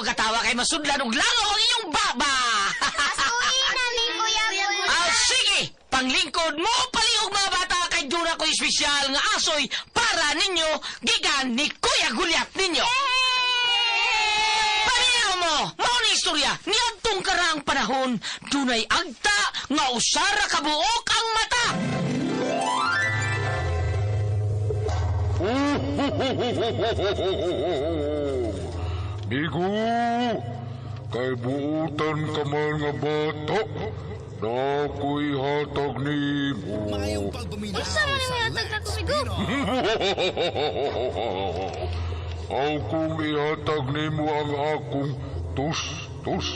katawa kay masudlan og langaw ang inyong baba. Asuhin namin, Kuya Gulya. Ah, sige! Panglingkod mo palihog mga bata kay duna ko espesyal nga asoy para ninyo gikan ni Kuya Gulyat ninyo. Paminaw mo, mao ni istorya niadtong karaang panahon dunay agta nga usara ka buok ang mata. Migo, kay buutan ka man nga bata, na ako'y hatag nimo. Maayong pagpaminaw Unsa man sa ang hatag Let's na kumigo? Pinoy. Aw kung ihatag nimo ang akong tus-tus.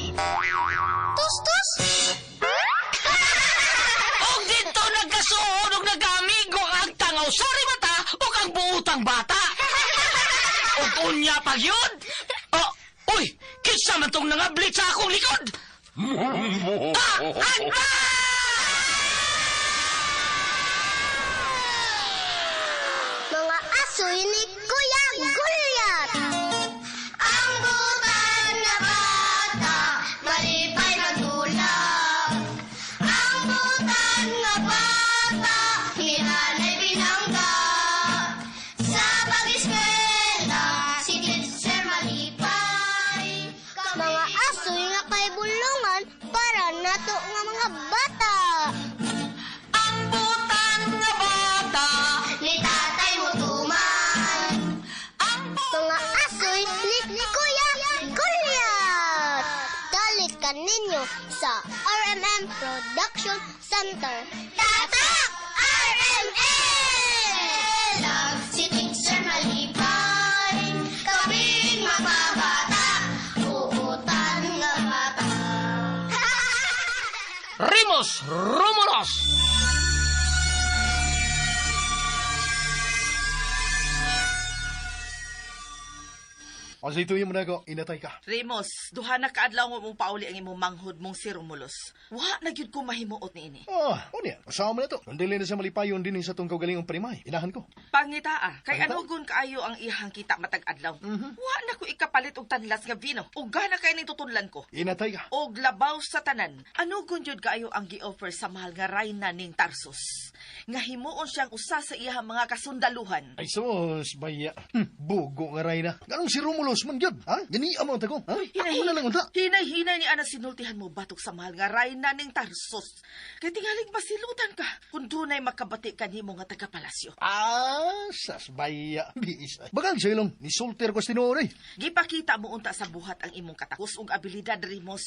Tus-tus! Og dito nagkasuod og nagkaamigo ang agta nga usara mata ug ang buutang bata. Og unya pag yun. Oh, uy, kinsa man tong nangablit sa akong likod? Ah, agta! Mga asoy ni Kuya Gulyat! Ang butan na bata, malipay magdulap. Ang butan nga bata, hinanay binangga. Sa pag-eskwela, si teacher malipay. Mga asoy nga kay bulungan para nato nga mga bata. Ang butan nga bata, Ni tatay mo tuman. ang Mga asoy ni Kuya Gulyat! Dalit ka ninyo sa RMM Production Center. Tatak! RMM! Si Teacher malipay, kaming mga bata, uutan nga bata. Remus Romulus. O sa ito yung muna inatay ka. Remus, duha na kaadlaw mo mong pauli ang imong manghod mong si Romulus. Wa na gyud ko mahimuot niini. Ah, o niya, asawa mo na to. Kung dili na siya malipayon din sa itong kaugalingong parimay. Inahan ko. Pangitaa, kay Pangita? anugon kaayo ang iyang kita matag adlaw. Wa na ko ikapalit og tanlas nga vino. Ug gana kay ning tutudlan ko. Inatay ka. Og labaw sa tanan, anugon jud kaayo ang gi-offer sa mahal nga rayna ning Tarsus. Nga himuon siyang usa sa iyang mga kasundaluhan. Ay sus, baya. Bugo nga ray na. Ganong si Romulus man gyud, ha? Gani mo ang tago, ha? Ako na lang unta. Hinay-hinay ni Ana sinultihan mo batok sa mahal nga rayna ning Tarsus. Kay tingalig masilutan ka kung dunay makabati kanimo nga taga palasyo. Ah, sas baya. Biis. Ay. Bagal sa ilong, ni sulter ko sa tinuod eh. Gipakita mo unta sa buhat ang imong katakos ug abilidad Rimos.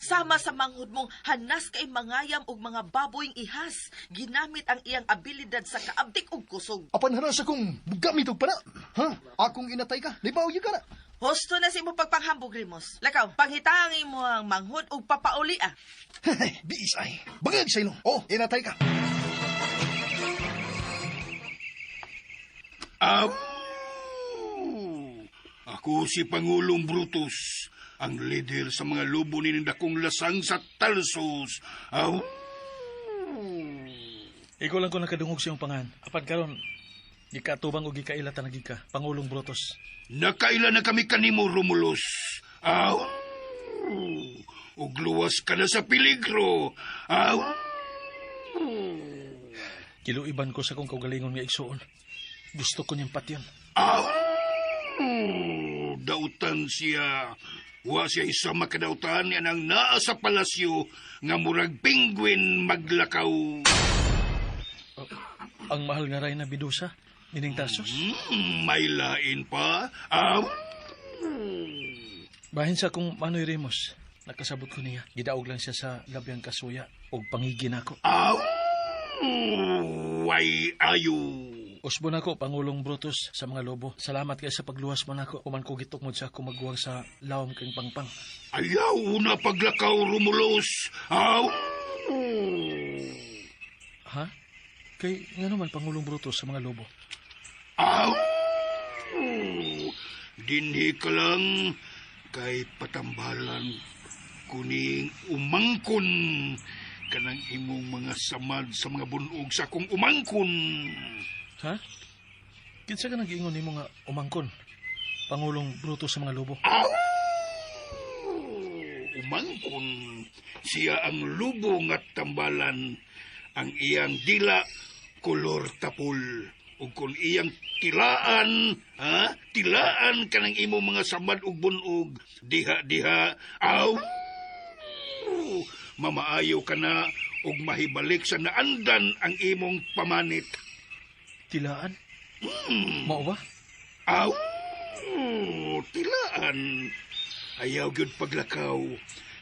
Sama sa manghud mong hanas kay mangayam og mga baboyng ihas, ginamit ang iyang abilidad sa kaabtik ug kusog. Apan haras akong gamit og pana. Ha? Akong inatay ka. Libaw ka na. Husto na sa imong pagpanghambog Rimos. Lakaw, pangita ang imong manghud ug papauli ah. Biis ay. Bagag sa ilong. Oh, inatay ka. Aw! Ako si Pangulong Brutus, ang leader sa mga lobo ninindakong lasang sa Tarsus. Aw! Ikaw lang ko nakadungog sa iyong pangan. Apan karon, gikaatubang o gikaila tanagi ka, Pangulong Brutus. Nakaila na kami kanimo, Romulus. Aw! Ug luwas ka na sa peligro. Aw! Kiluiban ko sa kong kaugalingon nga igsuon. Gusto ko niyang patyon. Aw! Dautan siya. Wa siya isa makadautan niya nang naa sa palasyo nga murag penguin maglakaw. Ang mahal nga ray na bidusa, nining Tarsus. May lain pa. Aw! Bahin sa kong Manoy Remus, nakasabot ko niya. Gidaog lang siya sa labyang kasuya og pangigin ako. Aw! Way ayo. Usbo nako Pangulong Brutus sa mga lobo. Salamat kay sa pagluwas mo nako. Human ko gitukmod sa ako magguwang sa lawom kang pangpang. Ayaw na paglakaw, Romulus. Aw! Ha? Kay nga naman Pangulong Brutus sa mga lobo. Aw! Dinhi ka lang kay patambalan kuning umangkon kanang imong mga samad sa mga bunog sa akong umangkon. Ha? Kinsa ka nag-iingon nimo nga umangkon? Pangulong Brutus sa mga lobo. Aw! umangkon. Siya ang lubo nga tambalan. Ang iyang dila kolor tapol. Ug kung iyang tilaan, ha? Tilaan kanang imong mga samad ug bunog, diha-diha, aw! Mamaayo ka na ug mahibalik sa naandan ang imong pamanit. Tilaan? Mao ba? Aw! Tilaan! Ayaw gyud paglakaw.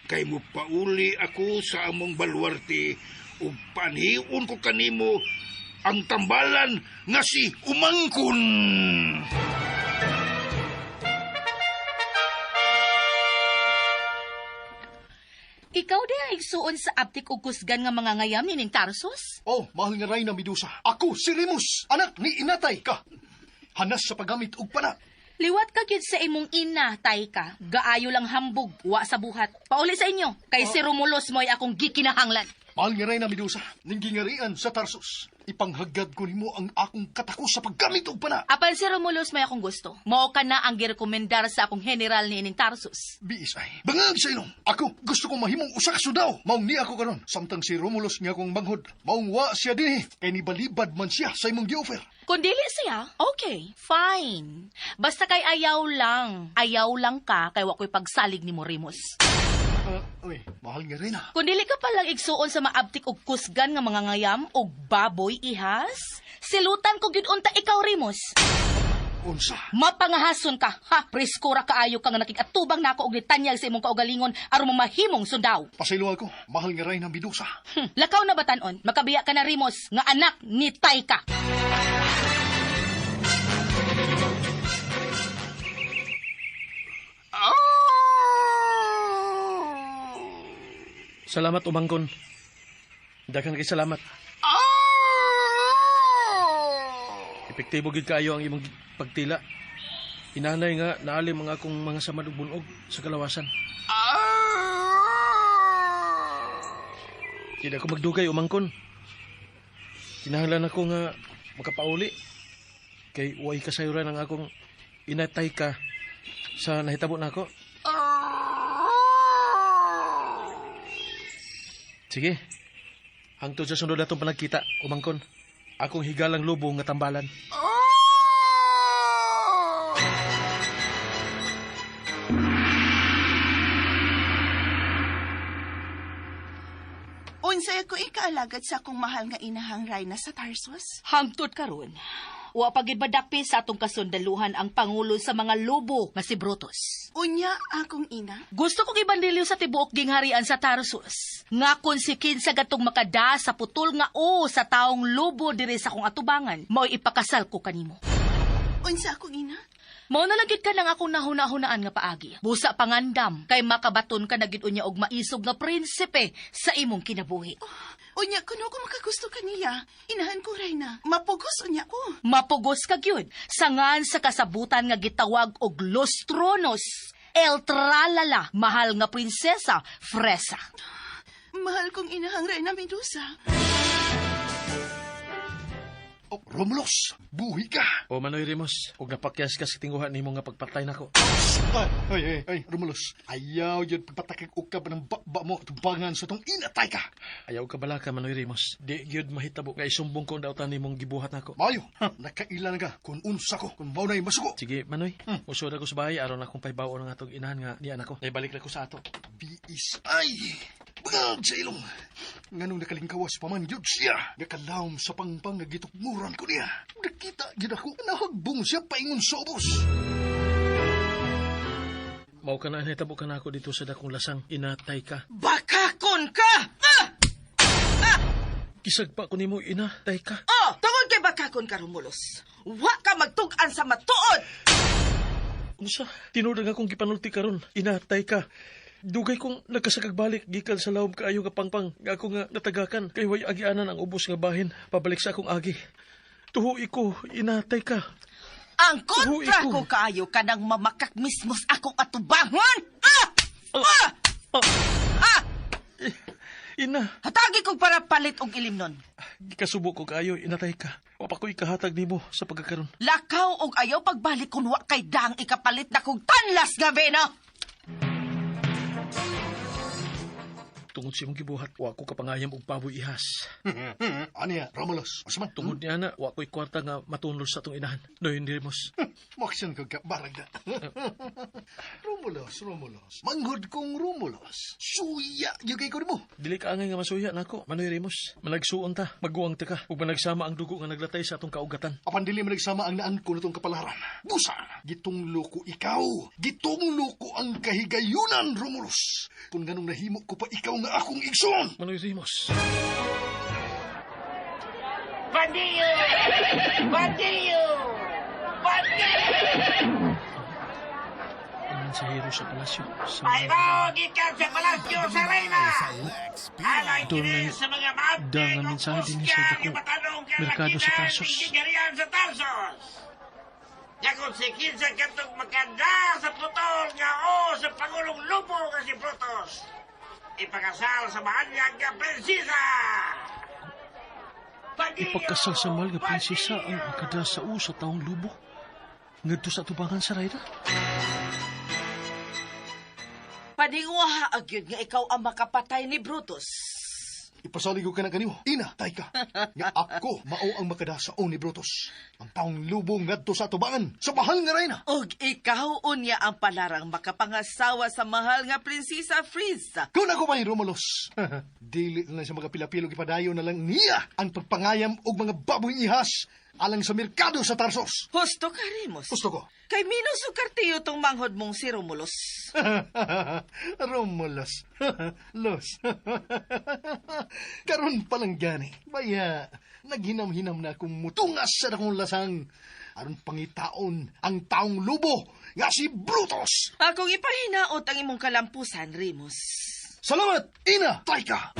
Kay mo pauli ako sa among balwarte ug panhiun ko kanimo ang tambalan nga si Umangkon. Ikaw di ay igsuon sa aptik ug kusgan nga mga ngayam nining Tarsus? Oh, mahal nga Reyna Medusa. Ako si Remus, anak ni Inatay ka. Hanas sa paggamit og pana. Liwat ka gyud sa imong ina, tay ka. Gaayo lang hambog, wa sa buhat. Pauli sa inyo, kay si Romulus mo'y akong gikinahanglan. Mahal nga Reyna Medusa, ning gingarian sa Tarsus. Ipanghagad ko nimo ang akong katakos sa paggamit og pana. Apan si Romulus may akong gusto. Mao ka na ang girekomendar sa akong general ni ining Tarsus. BSI. Bangag sa ilong. Ako, gusto kong mahimong usa ka sundao. Maong ni ako karon. Samtang si Romulus nga akong manghod. Maong wa siya dinhi. Kay nibalibad man siya sa imong gi-offer. Kung dili siya, okay, fine. Basta kay ayaw lang. Ayaw lang ka kay wa ko'y pagsalig ni Remus. Uy, mahal nga Reyna. Kung dili ka palang igsuon sa maabtik og kusgan nga mga ngayam og baboy ihas, silutan ko gyud unta ikaw Remus. Unsa? Mapangahason ka. Ha, presko ra kaayo ka nga nakikatubang nako og nitanyag sa imong kaugalingon aron mamahimong sundao. Pasaylo ako. Mahal nga Reyna Medusa. Lakaw na batanon, makabiya ka na Remus nga anak ni Tayka. Salamat, umangkon. Daghang kay salamat. Epektibo gid kaayo ang imong pagtila. Inanay nga naalim ang akong mga samad ug bunog sa kalawasan. Di na ako magdugay umangkon. Kinahanglan ako nga makapauli. Kay way kasayuran ang akong inatay ka sa nahitabo nako. Sige. Hangtod sa sunod natong panagkita, umangkon. Akong higalang lubo nga tambalan. Unsay ako ikaalagad sa akong mahal nga inahang Reyna sa Tarsus? Hangtod karon, wa pa gid madakpi sa atong kasundaluhan ang pangulo sa mga lobo nga si Brutus. Unya akong ina. Gusto kong ibandilyo sa tibuok gingharian sa Tarsus. Nga kung si kinsa gatong makada sa putol nga o sa taong lobo diri sa akong atubangan, mao'y ipakasal ko kanimo. Unsa akong ina? Mao na lang gyud ka nang akong nahuna-hunaan nga paagi. Busa pangandam kay makabaton ka na gyud unya og maisog nga prinsipe sa imong kinabuhi. Unya kuno ko makagusto kaniya. Inahan ko Reyna. Mapugos unya ko. Mapugos ka gyud sangan sa kasabutan nga gitawag og Los Tronos. El Tralala, mahal nga prinsesa, Fresa. Mahal kong inahang Reyna Medusa. Oh, Romulus, buhi ka. O Manoy Remus, ug napakyas ka sa tinguha nimo nga pagpatay nako. Ay, ay, ay, ay, Romulus. Ayaw yun pagpatakig ukab ng bakba mo at tubangan sa tong inatay ka. Ayaw ka bala ka Manoy Remus. Di gyud mahitabo nga isumbong ko ang dautan nimong gibuhat nako. Mayo, ha, nakaila na ka kung unsa ko, kung mao na'y masuko. Sige, Manoy. Usod ako sa bahay aron akong pahibaw ang atong inahan nga niyan ako. Naibalik na ko sa ato. BSI. Bangag sa ilong. Nganong nakalingkawas pa man yun siya. Nakalawom sa pangpang nga gitukmuran ko niya. Nakita yun ako, nahagbong siya paingon sa ubos. Mao ka na nahitabo ka nako dito sa dakong lasang. Inatay ka. Bakakon ka! Ah! Kisagpa ko nimo inatay ka. Oh, tungod kay bakakon ka, Romulus. Wa ka magtug-an sa matuod! Unsa? Tinuod ang akong gipanulti karon. Inatay ka. Dugay kong nagkasakagbalik gikan sa lawom kaayo nga pangpang nga ako nga natagakan kay way agianan ang ubos nga bahin pabalik sa akong agi. Tuhoy ko, inatay ka. Ang kontra Uy, ko kaayo ka nang mamakak mismo sa akong atubangon! Ah! Ah! Ah! Ina, Hatagi kong para palit og ilim nun. gikasubo ko kaayo, inatay ka. Wa pa ko ikahatag nimo sa pagkakaron. Lakaw og ayaw pagbalik kun wa kay dang ikapalit na kog tanlas nga veno. Tungod sa imong gibuhat, wa ko kapangayam og baboy ihas. Aniya, Romulus. Asa man? Tungod niya na, wa ko'y kwarta nga matunol sa atong inahan. Noy Remus. Moksyon ko ka, barag na. Romulus, Romulus. Manghod kong Romulus. Suya, yung kay ko nimo. Dili ka angay nga masuya nako, Manoy Remus. Managsuon ta, maguwang ta ka, ug managsama ang dugo nga naglatay sa atong kaugatan. Apan dili man nagsama ang naan ko natong kapalaran. Busa, gitunglo ko ikaw. Gitunglo ko ang kahigayunan, Romulus. Kung ganong nahimo ko pa ikaw nga akong igsoon. Manoy Remus. Bandiyo! Bandiyo! Bandiyo! Ang mensahero sa palasyo. Sa Ay mo, gikan sa palasyo sa Reyna! Alay Doon kini sa mga maabding dang o mensahe din sa kusgan dako nga matanong kang merkado sa lakinan Tarsus. gigarian sa Tarsus! Yakon si kinsa katong makanda sa putol nga o sa Pangulong Lupo nga si Brutus. Ipakasal sa mahanyag nga prinsesa! Bandiyo! Ipagkasal sa mahal nga prinsesa ang makada sa u sa taong lubo. Ngadto sa atubangan sa Rayna. Padinguha agyud nga ikaw ang makapatay ni Brutus. Ipasalig ko ka na kanimo. Ina, tay ka. Nga ako mao ang makada sa ni Brutus. Ang taong lubong ngadto sa atubangan sa mahal nga reyna. Og ikaw unya ang palarang makapangasawa sa mahal nga prinsesa Frieza. Kung ako pa'y Romulus, dili na lang sa mga pilapilo gipadayon na lang niya ang pagpangayam og mga baboy ihas alang sa merkado sa Tarsos. Husto ka, Remus. Gusto ko. Kay minus og kartiyo tong manghod mong si Romulus. Romulus. Los. Karon pa lang gani. Baya, naghinam-hinam na akong mutungas sa dakong lasang. Aron pangitaon ang taong lubo nga si Brutus. Akong ipahinaot ang imong kalampusan, Remus. Salamat, Ina Taika!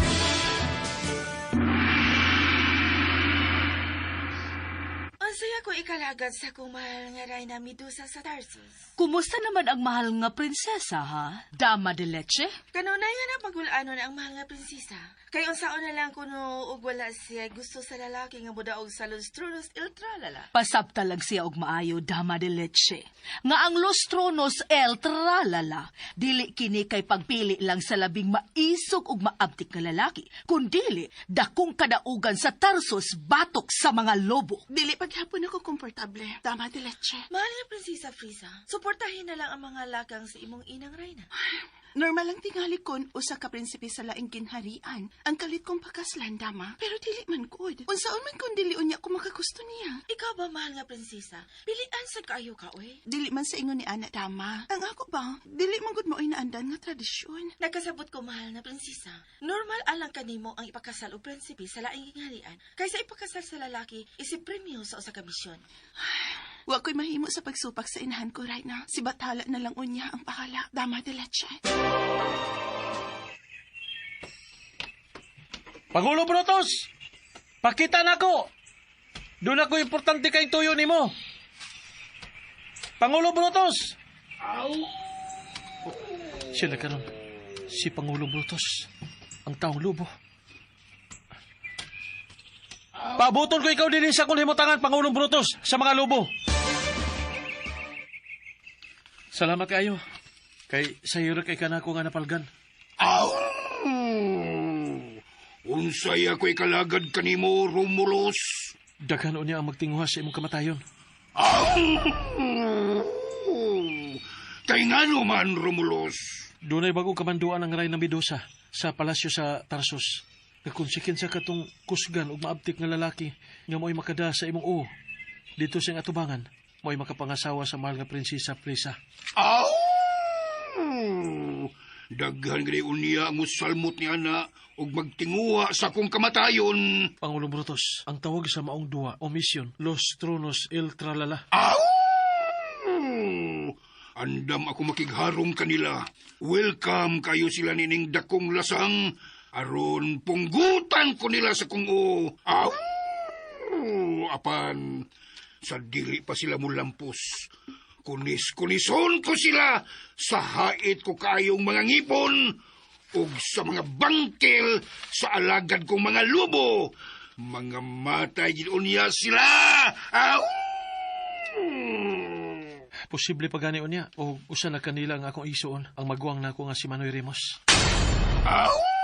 Ang saya ko ikalagad sa akong mahal nga Reyna Medusa sa Tarsus. Kumusta naman ang mahal nga prinsesa, ha? Dama de leche? Kanunay nga na pagulano na ang mahal nga prinsesa. Kay unsaon na lang kuno og wala siya gusto sa lalaki nga mudaog sa Los Tronos El Tralala. Pasabta lang siya og maayo, dama de leche. Nga ang Los Tronos El Tralala, dili kini kay pagpili lang sa labing maisog ug maabtik nga lalaki, kundili dakong kadaugan sa Tarsus batok sa mga lobo. Dili paghapon ako komportable. Dama de leche. Mahal nga prinsesa Frisa, suportahin na lang ang mga lakang sa imong inang Reyna. Normal lang tingali kon usa ka prinsipe sa laing ginharian. Ang kalit kong pakaslan, dama. Pero dili man good. Unsaon man kon dili unya ko makagusto niya. Ikaw ba, mahal nga prinsesa? Pilian sa kaayo ka, oy. Dili man sa ingon ni Ana, dama. Ang ako ba, dili man gud mo ay naandan nga tradisyon. Nagkasabot ko, mahal na prinsesa. Normal alang kanimo ang ipakasal og prinsipe sa laing gingharian kaysa ipakasal sa lalaki isip premyo sa usa ka misyon. Wa ko'y mahimo sa pagsupak sa inahan ko right na. Si Bathala na lang unya ang pahala. Dama de leche. Pangulo Brutus! Pakita nako! Doon ako importante kay tuyo nimo. Pangulo Brutus! Siya na karon. Si Pangulo Brutus. Ang taong lubo. Pabuton ko ikaw din sa akong himutangan, Pangulong Brutus, sa mga lubo. Salamat kayo. Kay sayo ra kay kanako nga napalgan. Aw! Unsay ako'y kalagad kanimo, Romulus? Daghan unya ang magtinguha sa imong kamatayon. Aw! Kay ngano man, Romulus? Dunay bagong kamanduan ang Reyna Medusa sa palasyo sa Tarsus. Nga kung sikin sa katong kusgan ug maabtik nga lalaki nga mo'y makada sa imong uo dito sa iyang atubangan, mo'y makapangasawa sa mahal nga prinsesa Prisa. Aw! Daghan gani unya ang musalmot ni ana ug magtinguha sa akong kamatayon. Pangulong Brutus, ang tawag sa maong duwa o misyon, Los Tronos El Tralala. Aw! Andam ako makigharong kanila. Welcome kayo sila nining dakong lasang. Aron punggutan ko nila sa kung o. Aw! Apan, sa dili pa sila mulampos. Kunis-kunison ko sila sa hait ko kaayong mga ngipon ug sa mga bangkil sa alagad kong mga lubo. Mga matay gid unya sila. Aw! Posible pa gani unya o usa na kanila ang akong isuon, ang maguwang nako nga si Manoy Remos. Aw!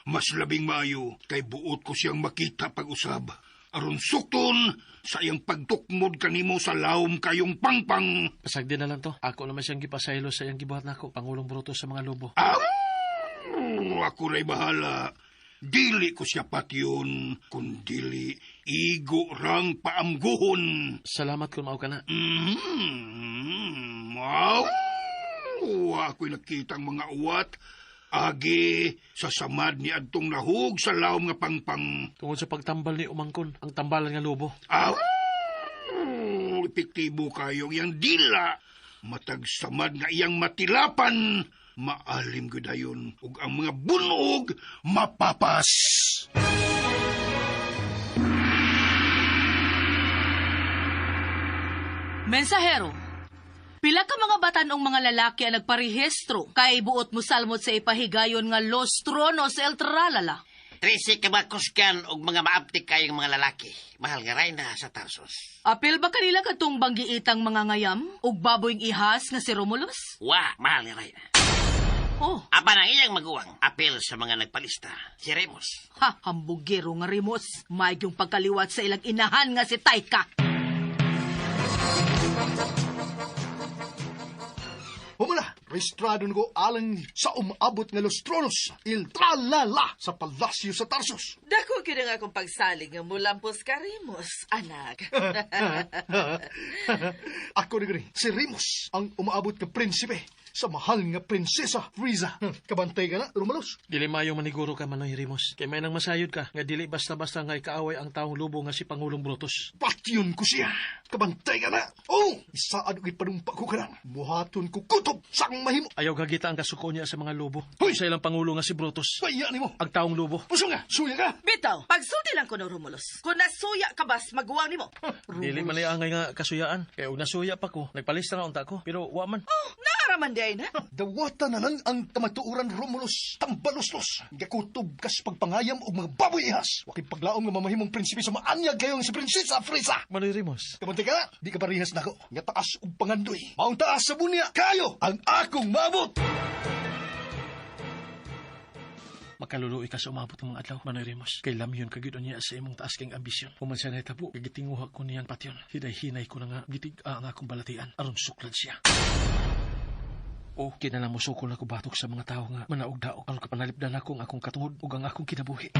Mas labing maayo kay buot ko siyang makita pag-usab. Aron sukton sa iyang pagtukmod kanimo sa lawom kayong pangpang. Pasagdi na lang to. Ako naman siyang gipasaylo sa iyang gibuhat nako, Pangulong Brutus sa mga lobo. Aw! Ako ra'y bahala. Dili ko siya patyon, kun dili igo rang paamguhon. Salamat kung mao ka na. Aw! Ako'y nakita ang mga uwat. Agi sa samad ni adtong nahug sa lawom nga pangpang. Tungod sa pagtambal ni Umangkon, ang tambalan nga lobo. Aw! Epektibo kayo iyang dila. Matag samad nga iyang matilapan. Maalim gyud dayon ug ang mga bunog mapapas. Mensahero, pila ka mga batanong mga lalaki ang nagparehistro kay buot mo salmot sa ipahigayon nga Los Tronos el Tralala. 13 ka mga kusgan og mga maabtik kayong mga lalaki. Mahal nga rayna sa Tarsus. Apil ba kanila katong banggiitang mga ngayam ug baboyng ihas nga si Romulus? Wa, mahal nga rayna. Oh, Apan ang iyang maguwang, apil sa mga nagpalista, si Remus. Ha, hambugero nga Remus. May yung pagkaliwat sa ilang inahan nga si Taika. Humala, rehistrado ko alang sa umabot nga Los Tronos, il tralala sa palasyo sa Tarsus. Dako gyud ang akong pagsalig nga mulampos ka, Remus, anak. Ako na gani, si Remus ang umaabot nga prinsipe sa mahal nga prinsesa Frieza. Kabantay ka na, Romulus. Dili maayong maniguro ka, Manoy Remus. Kay may nang masayod ka, nga dili basta-basta nga ikaaway ang taong lubo nga si Pangulong Brutus. Patyon ko siya. Kabantay ka na. Oh, isaad og ipanumpa ko ka lang. Buhaton ko kutob sa akong mahimo. Ayaw gagita ang kasuko niya sa mga lobo. Hoy! Sa ilang pangulo nga si Brutus. Paya nimo. Ang taong lubo. Puso nga, suya ka. Bitaw, pagsulti lang ko no, Romulus. Kung nasuya ka bas, maguwang nimo. Dili man angay nga kasuyaan. Kay og nasuya pa ko, nagpalista na unta ko, pero wa man. Oh, naaraman di ay na. Dawata na lang ang kamatuoran, Romulus. Tambaluslos. Gakutob kas pagpangayam og mga baboy ihas. Wakay paglaom nga mamahimong prinsipe sa maanyag kayong si Prinsesa Frisa. Manoy Remus. Kabantay ka na, di ka parehas nako. Nga taas og pangandoy. Maong taas sa bunya, kayo ang akong maabot. Makaluluoy ka sa umabot ng mga adlaw, Manoy Remus. Kay lamyon ka gyud unya sa imong taas kang ambisyon. Human siya nahitabo, gitinguha ko niyang patyon. Hinay-hinay ko na nga gitig-a ang akong balatian aron suklad siya. O, kinala mo sukol na ko batok sa mga tao nga manaog-daog. Aron kapanalipdan ako ang akong katungod ug ang akong kinabuhi.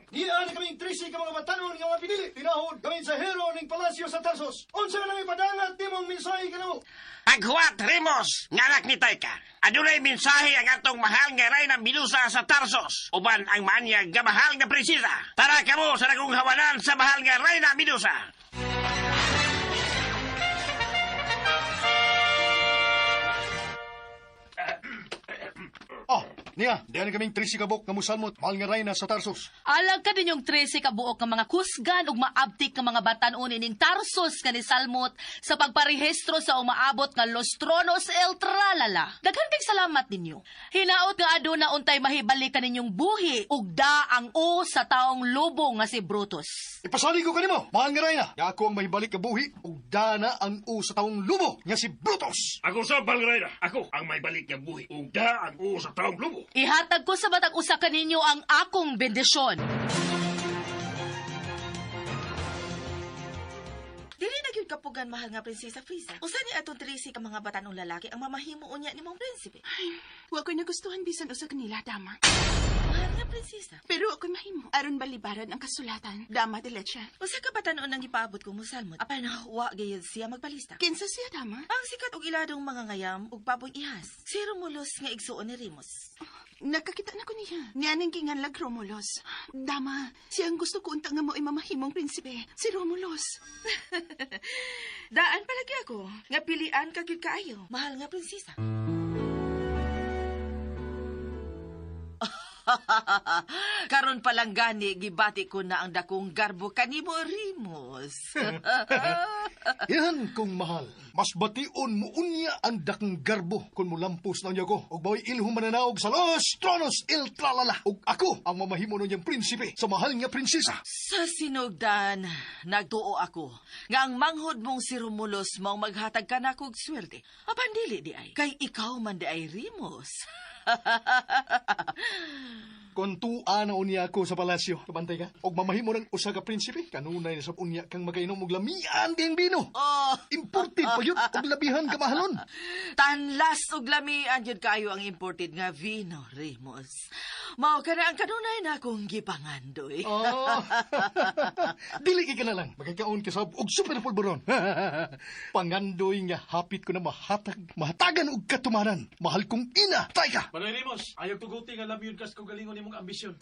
Niyan kaming 13 ka mga batanon nga mga pinili. Tinahod kami sa hero ning palasyo sa Tarsus. Unsa na lang ipadangat nimong mensahe kanamo? Paghuwat, Remus, nga anak ni Taika. Adunay mensahe ang atong mahal nga rayna Medusa sa Tarsus. Uban ang maanyag nga mahal nga prinsesa. Tara kamo sa nagong hawanan sa mahal nga rayna Medusa. Oh, niya, diyan kaming 13 ka buok nga musalmot mahal nga rayna sa Tarsus. Alag ka ninyong 13 ka buok nga mga kusgan ug maabtik nga mga batan-on ining Tarsus nga ni salmot sa pagparehistro sa umaabot nga Los Tronos el Tralala. Daghan kay salamat ninyo. Hinaot nga aduna untay mahibalikan ninyong buhi ug da ang o sa taong lobo nga si Brutus. Ipasalig ko kanimo, mahal nga rayna. Nga ako ang mahibalik nga buhi ug dana ang u sa taong lubo nga si Brutus. Ako sa Balrayna, ako ang may balik nga buhi. Ug da ang uo sa taong lubo. Ihatag ko sa matag usa kaninyo ang akong bendisyon. Dili na gyud kapugan, mahal nga prinsesa Frieza. Usa ni atong 13 ka mga batanong lalaki ang mamahimo unya nimong prinsipe. Ay, wa ko'y nagustuhan bisan usa kanila, dama. Mahal nga prinsesa. Pero ako'y mahimo. Aron balibaran ang kasulatan. Dama de leche. Usa ka batanon ang gipaabot ko mosalmot. Apan wa gayud siya magpalista. Kinsa siya, dama? Ang sikat og iladong mga ngayam ug baboy ihas. Si Romulus nga igsuon ni Remus. Nakakita na ko niya. Niya ning ginganlag Romulus. Dama, siya ang gusto ko unta nga mo mamahimong prinsipe. Si Romulus. Daan palagi ako nga pilian ka gyud kaayo. Mahal nga prinsesa. Karon pa lang gani gibati ko na ang dakong garbo kanimo, Remus. Yan kung mahal. Mas bation mo unya ang dakong garbo kung mulampos na niya ko. Og mao'y ilhong mananaog sa Los Tronos El Tralala. Og ako ang mamahimo nun niyang prinsipe sa mahal nga prinsesa. Sa sinugdan, nagtuo ako nga ang manghod mong si Romulus maong maghatag ka na kog swerte. Apan dili di ay, kay ikaw man di ay, Remus. Kung tua na unya ako sa palasyo, kabantay ka? Og mamahimo ng usa ka prinsipe, kanunay na sa unya kang makainom og lamian kayong bino. Oh. Imported pa yun, og labihan ka mahalon. Tanlas og lamian yun kayo ang imported nga vino, Remus. Mao ka na ang kanunay na akong gipangandoy. Oh. Dili kay ka na lang. Magkakaon ka sab og super pulburon. Pangandoy nga hapit ko na mahatagan og katumanan. Mahal kong ina, tay ka. Manoy Remus, ayaw tuguti nga lamyon kas kaugalingon nimong ambisyon.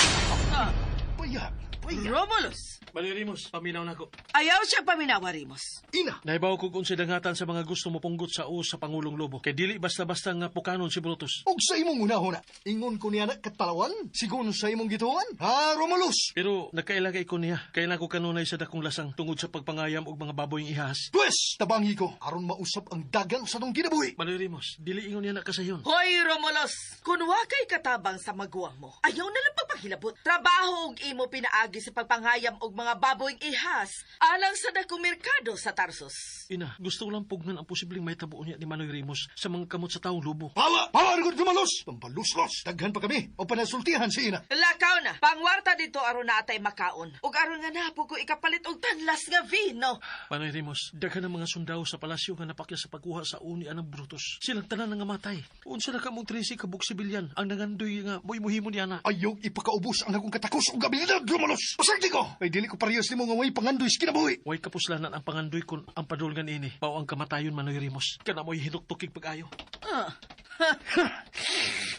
Paya, paya. Romulus, Manoy Remus, paminaw nako. ayaw siya paminawa, Remus. Ina, Nahibaw ko kung dangatan sa mga gusto mo punggot sa uos sa Pangulong Lobo. Kay dili basta-basta nga pukanon si Brutus. og sa imong unahuna, ingon ko niya na katalawan, sigon sa imong gituan. Ha, Romulus? Pero nagkailagay ko niya. Kaya na ko kanunay sa dakong lasang tungod sa pagpangayam og mga baboyng ihas. Pwes, tabangi ko, aron mausap ang dagan sa tong kinabuhi. Manoy Remus, dili ingon niya na kasayon. Hoy, Romulus! Kun wa kay katabang sa maguwang mo, ayaw na lang pagpahilabot. Trabaho og imo pinaagi sa pagpangayam og mga baboyng ihas alang sa dakong merkado sa Tarsus. Ina, gusto ko lang pugnan ang posibleng may niya ni Manoy Remus sa mga kamot sa taong lobo. Pawa! Pawa rin ko Romulus! Pambaluslos! Daghan pa kami o panasultihan si ina. Lakaw na, pangwarta dito aron na atay makaon. Ug aron nga napo ko ikapalit og tanlas nga vino. Manoy Remus, daghan ang mga sundao sa palasyo nga napakya sa pagkuha sa uni anang Brutus. Silang tanan nga matay. Unsa na kamong 13 ka sibilyan ang nangandoy nga moimuhimo niya na. Ayaw ipakaubos ang akong katakos ug abilidad, Romulus! Pasagdi ko! Kay dili ko parehas nimo nga way pangandoy sa kinabuhi. Way kapuslanan ang pangandoy kun ang padulngan ini. Mao ang kamatayon, Manoy Remus. Kana mo'y hinuktukig pag-ayo.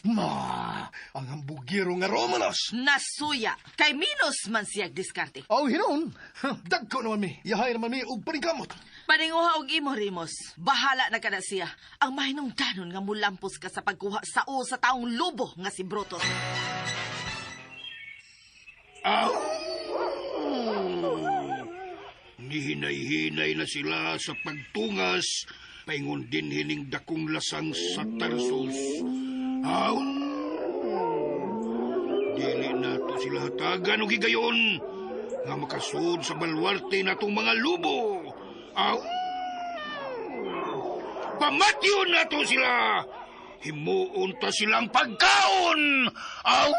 Ma, ang hambugiro nga Romulus! Nasuya, kay minus man siyag diskarte. Aw, hinon! Dagko naman mi. Yahay naman mi og paningkamot. Paninguha og imo, Remus. Bahala na kada siya. Ang mahinungdanon nga mulampos ka sa pagkuha sa o sa taong lobo nga si Brutus. Aw! Nihinay-hinay na sila sa pagtungas, paingon din hining dakong lasang sa Tarsus. Aw! Dili nato sila hatagan og higayon nga makasud sa balwarte natong mga lubo. Aw! Pamatyon nato sila! Himuon ta silang pagkaon! Aw!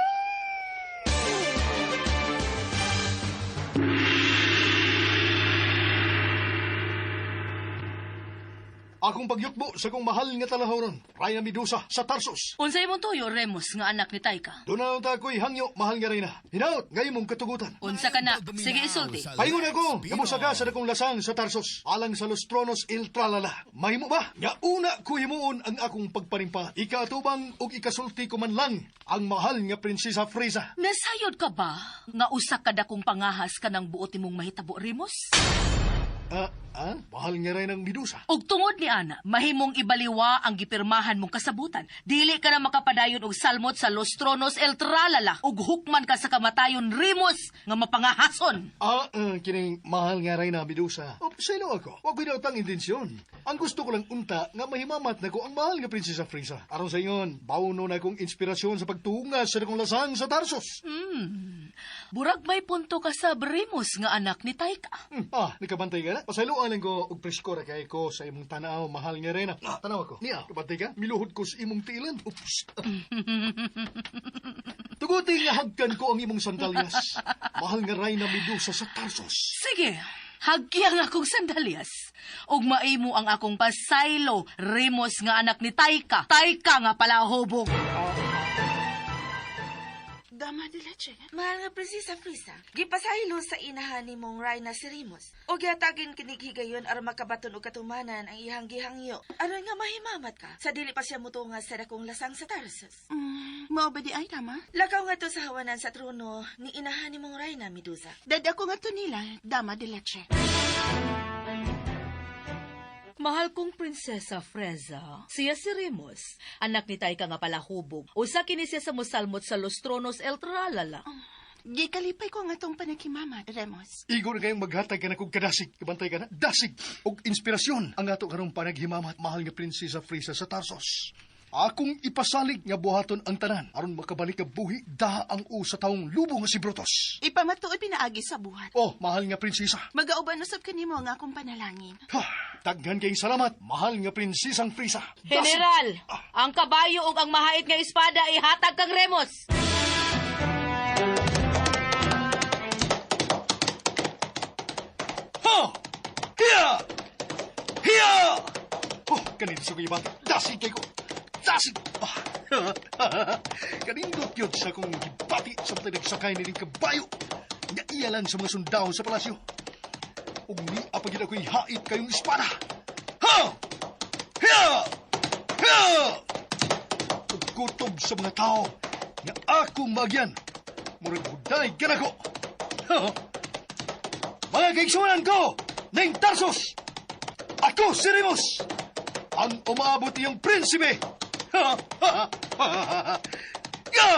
Akong pagyukbo sa kong mahal nga talahoron, Reyna Medusa sa Tarsus. Unsay imong tuyo, Remus, nga anak ni Tayka? Doon na unta ako'y hangyo, mahal nga Reyna. Hinaot, ngayon mong katugutan. Unsa ka na? Sige, isulti. Paingon ako, kamusa ka sa dakong lasang sa Tarsus, alang sa Los Tronos El Tralala. Mahimo ba? Nga una ko himuon ang akong pagpanimpa. Ikaatubang ug ikasulti ko man lang ang mahal nga prinsesa Frisa. Nasayod ka ba nga usa ka dakong pangahas ka ng buot nimong mahitabo, Remus? Mahal nga rin ang Medusa. Ug tungod ni ana, mahimong ibaliwa ang gipirmahan mong kasabutan. Dili ka na makapadayon og salmot sa Los Tronos El Tralala ug hukman ka sa kamatayon, Remus, nga mapangahason. Kining mahal nga rin ang Medusa. O, sino ako? Wa ko'y nautang intensyon. Ang gusto ko lang unta nga mahimamat na ko ang mahal nga prinsesa Frisa. Aron sa ingon, bauno na akong inspirasyon sa pagtungas sa dakong lasang sa Tarsus. Burag may punto ka sa Remus nga anak ni Tayka. Nakabantay ka na? Pasayloan lang ko og presko ra kay ko sa imong tanaw, mahal nga Reyna. Tanaw ako. Niya, kabantay ka? Miluhod ko sa imong tiilan. Oops. Tuguti nga hagkan ko ang imong sandalyas. Mahal nga Reyna Medusa sa Tarsus. Sige, hagki ang akong sandalyas. Ug maimo ang akong pasaylo, Remus nga anak ni Tayka. Tayka nga palahubog. Dama de leche. Mahal nga Prinsesa Frisa, gipasaylo sa inahan ni mong Reyna si Remus. O gihatagin kinig higayon aron makabaton og katumanan ang iyang gihangyo. Aron nga mahimamat ka sa dili pa siya mutunga sa dakong lasang sa Tarsus. Mao ba di ay tama? Lakaw nga to sa hawanan sa trono ni inahan ni mong Reyna Medusa. Dada ko nga to nila, dama de leche. Mahal kong prinsesa Freza, siya si Remus, anak ni Taika nga palahubog. Usa kini siya sa musalmot sa Los Tronos El Tralala. Gikalipay ko ang atong panaghimamat, Remus. Igo na kayong maghatag ka na kong kadasig. Kabantay ka na, dasig! Og inspirasyon ang ato karong panaghimamat, mahal nga prinsesa Frisa sa Tarsos. Akong ipasalig nga buhaton ang tanan aron makabalik nga buhi daha ang u sa taong lubo nga si Brutus. Ipamatuod pinaagi sa buhat. Oh, mahal nga prinsesa. Magauban usab kanimo ang akong panalangin. Ha, daghan kayong salamat, mahal nga prinsesang Frisa. Dasig! General, ang kabayo ug ang mahait nga espada ihatag kang Remus. Ha! Hiya! Hiya! Oh, kanindot sa kong ibati. Dasig kay ko. Dasig! Ah. Kanindot yun sa akong gibati sa mga nagsakay nining kabayo. Nga iyalan sa mga sundao sa palasyo. Ug ni apagid ako'y hait kayong espada. Ha! Hiya! Hiya! Ug kutob sa mga tao nga akong magyan. Murag huday ganako. Ha! Mga kaigsunan ko, ning Tarsus! Ako si Remus! Ang umaabot iyong prinsipe! Ya! Ya!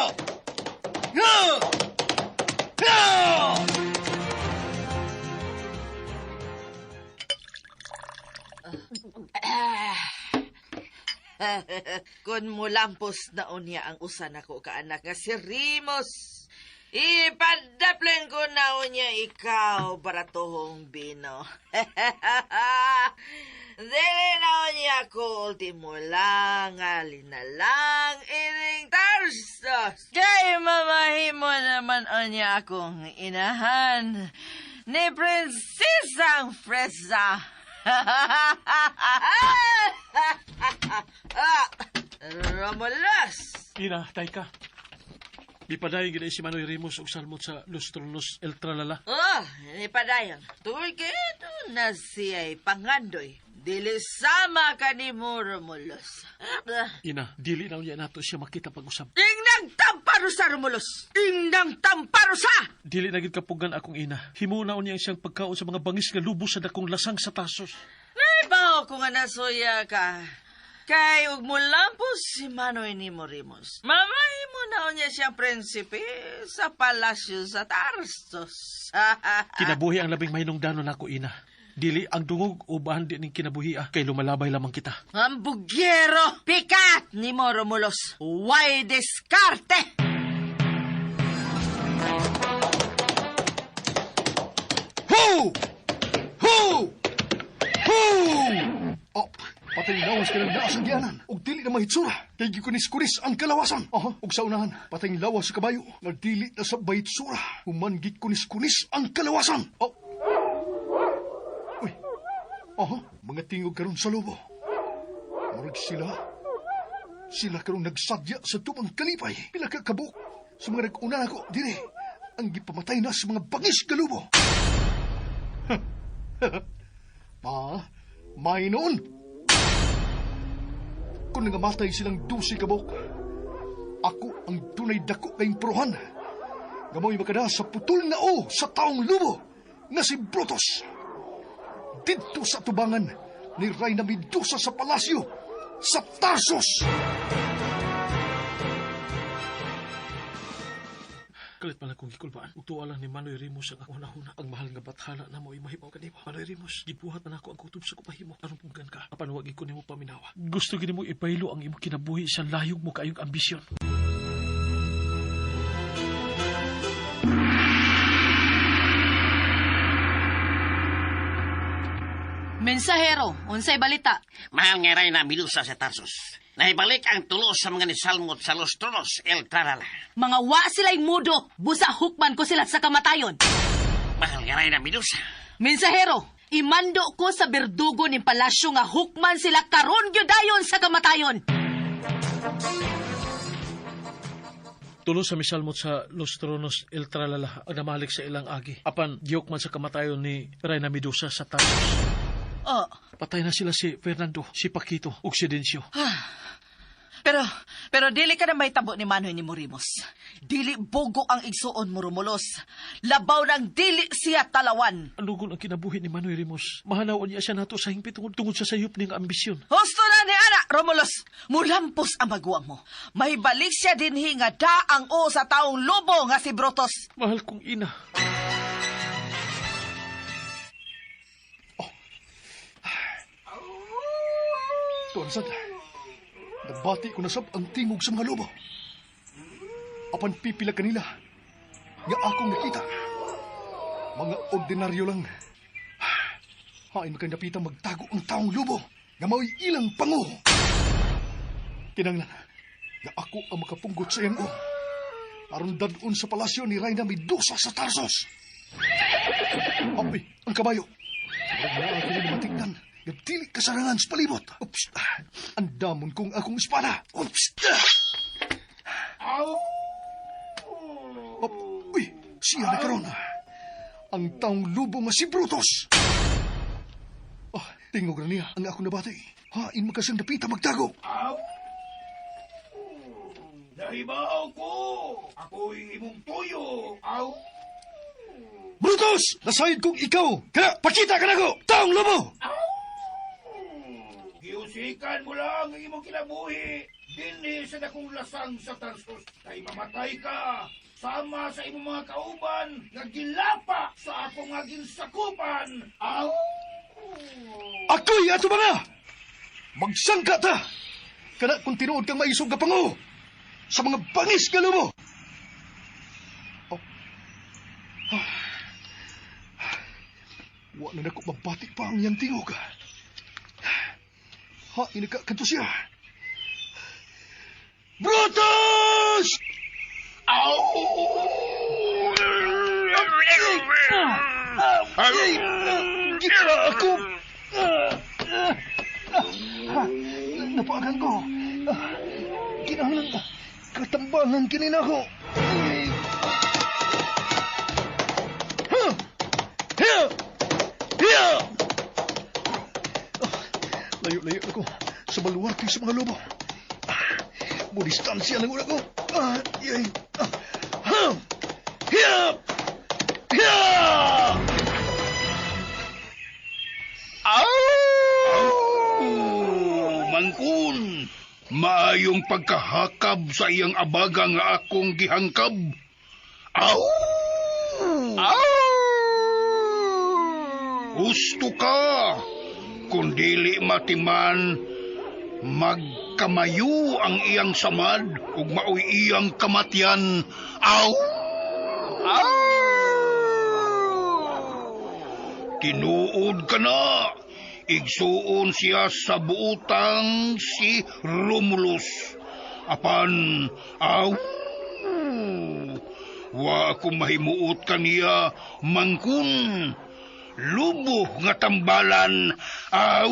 Ya! Kun mulampos na unya ang usa nako ka anak nga si Remus. Ipadaplen ko na unya ikaw, baratohong bino. Dili na unya ko ultimo lang, alinalang ining Tarsos. Kay mamahimo naman unya akong inahan ni Prinsesang Fresa. Romulus! Ina, Taika. Gipadayon gid si Manoy Remus og salmot sa Los Tronos El Tralala. Oh, ni padayon. Tungod kay ito na siya'y pangandoy. Dili sama ka ni mo, Romulus. Ina, dili na unya nato siya makita pag-usab. Ingnang tamparo sa, Romulus! Ingnang tamparo sa! Dili na gid kapugan akong ina. Himo na unya siyang pagkaon sa mga bangis nga lubos sa dakong lasang sa Tarsos. Naibaw ko nga nasuya ka. Kay ug mulampos si Manoy ni Morimus. Mamahimo na unya siyang prinsipe sa palasyo sa Tarsos. Kinabuhi ang labing mahinungdanon nako ina. Dili ang dungog o bahan di ning kinabuhi kay lumalabay lamang kita. Ang bugyero! Pikat ni mo, Romulus! Why diskarte? Ho! Ho! Ho! Oh, patay lawas ka ng naas ang gianan. Og dili na mahitsura. Kay gikunis-kunis ang kalawasan. Aha, og sa unahan, patay lawas sa kabayo. Nga dili na sa bahitsura. Human gikunis-kunis ang kalawasan. Oh. Uy. Aha, mga tingog karon sa lobo. Murag sila. Sila karon nagsadya sa tumang kalipay. Pila ka kabuk sa mga nag-una nako dire. Ang gipamatay na sa mga bangis galubo. Ma, may noon. Kung nangamatay silang 12 kabok, ako ang dunay dako kayong puruhan. Gamoy makada sa putol na o sa taong lubo nga si Brutus. Didto sa tubangan ni Reyna Medusa sa palasyo sa Tarsus. Kalit man akong gikulbaan. Ug tuwa lang ni Manoy Remus ang akong hunahuna. Ang mahal nga bathala na mo'y mahibaw kanimo. Manoy Remus, gibuhat na nako ang kutob sa kupahimo. Aron punggan ka, apan wa gid ko nimo paminawa. Gusto gid nimo ipaylo ang imong kinabuhi sa layog mo kaayong ambisyon. Mensahero, unsay balita? Mahal nga Reyna Medusa sa Tarsus. Nahibalik ang tulos sa mga nisalmot sa Los Tronos El Tralala. Mga wa sila'y mudo, busa hukman ko sila sa kamatayon. Mahal nga Reyna Medusa. Mensahero, imando ko sa berdugo ning palasyo nga hukman sila karon gyud dayon sa kamatayon. Tulo sa misalmot sa Los Tronos El Tralala ang namalik sa ilang agi. Apan giyok man sa kamatayon ni Reyna Medusa sa Tarsus. Oh, Patay na sila si Fernando, si Paquito ug si Dencio. Pero dili ka na may tabo ni Manoy ni Morimus. Dili bogo ang igsuon mo, Romulus. Labaw nang dili siya talawan. Anugon ang kinabuhi ni Manoy Remus. Mahanaw niya siya nato sa hingpit tungod sa sayop niyang ambisyon. Husto na ni Ana, Romulus. Mulampos ang maguwang mo. May balik siya dinhi nga daang o sa taong lobo nga si Brutus. Mahal kong ina. Oh. Tuan sad, nabati ko na sab ang tingog sa mga lobo. Apan pipila kanila nga akong nakita. Mga ordinaryo lang. Hain makandapita magtago ang taong lobo nga mao'y ilang pango. Kinanglan nga ako ang makapunggot sa iyang o. Aron dadon sa palasyo ni Reyna Medusa sa Tarsos. Apoy, ang kabayo. Murag naa kini matignan. Nagdili kasarangan sa palibot. Oops! Ang damon kong akong espada. Oops! Op, uy, siya na karon. Ang taong lubo nga si Brutus. Oh, tingog na niya ang akong nabati. Hain makasang dapita magtago. Nahibaw ko! Ako'y imong tuyo! Aw! Brutus! Nasayod kong ikaw! Kaya, pakita ka na ko! Taong lubo! Giusikan mo lang ang imong kinabuhi. Dinhi sa dakong lasang sa Tarsus. Kay mamatay ka sama sa imong mga kauban nga gilapa sa akong nga ginsakupan. Aw! Ako'y ato mga! Magsangka ta! Kana kung tinuod kang maisog nga pango sa mga bangis nga lubo! Oh. Ah. Wa na nako mabati pa ang iyang tingog. Ha, inaka kanto siya. Brutus! Aw! Ay! Gitara ako! Napaagan ko. Kinahanglan katambangan kini nako. Ha! Hiya! Hiya! Layo-layo ako sa baluarte sa mga lobo. Mudistansya lang una ko. Ha! Hiya! Hiya! Aw! Mangkun! Maayong pagkahakab sa iyang abaga nga akong gihangkab. Aw! Aw! Husto ka! Kung dili matiman, magkamayo ang iyang samad ug maoy iyang kamatyan. Aw! Aw! Tinuod ka na! Igsuon siya sa buutang si Romulus. Apan, aw! Wa ako mahimuot kaniya, mangkun. Lubo nga tambalan. Aw!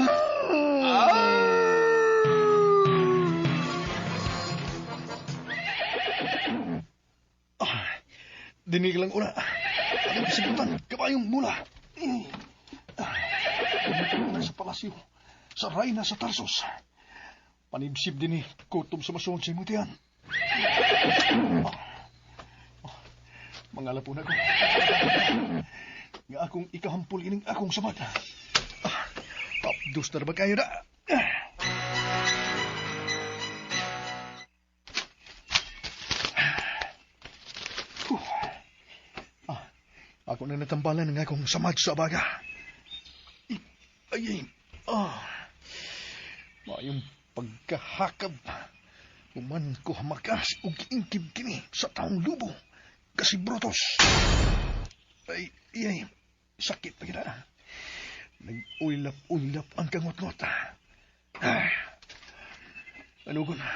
Dinig lang una. Anong kasibutan? Kabayong mula. Pumunta sa palasyo, sa Reyna sa Tarsos. Panibsib din eh, kutob sa masunod sa imutian. Mga lapuna ko. Nga akong ikahampol ining akong samad. Tapdos na ba kayo na? Ako na natambalan ng akong samad sa abaga. Ay, Mayong pagkahakab. Human ko hamakas og ingkib kini sa taong lubo. Kasi Brutus. Ay, ay, sakit pa kita. Nag-uylap-uylap ang kangot-ngot. Ano ko na?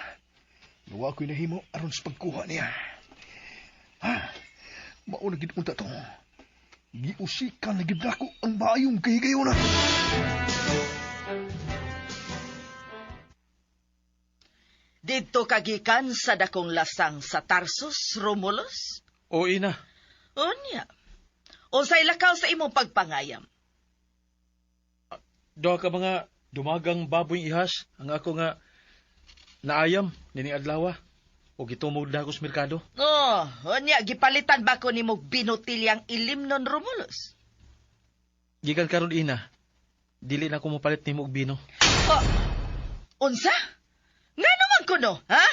Nawa ko'y nahimo aron sa pagkuha niya. Mauna gid unta to. Giusikan na gid nako ang maayong kahigayunan. Didto kagikan sa dakong lasang sa Tarsus, Romulus? O, ina. Unya. Unsay lakaw sa imong pagpangayam? Duha ka mga dumagang baboy ihas ang ako nga Naayam, nining adlaw. O gitumog na ako sa merkado. Oh, unya, gipalitan ba ko nimo binutilyang ilimnon, Romulus? Gikan karon ina, dili na ko mopalit nimo og bino. Oh, unsa? Nga naman kuno, ha?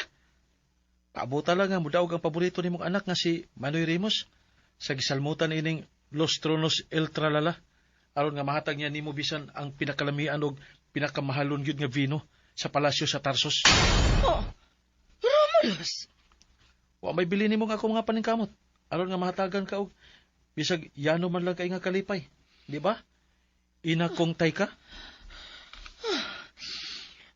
Paabuta lang nga mudaog ang paborito nimong anak nga si Manoy Ramos sa gisalmutan ining Los Tronos El Tralala aron nga mahatag niya nimo bisan ang pinakalamian og pinakamahalon gyud nga vino sa palasyo sa Tarsos. Oh, Romulus. Wa may bili nimo nga ako mga paningkamot aron nga mahatagan ka og bisag yano man lang kay nga kalipay, di ba? Ina kong tay ka.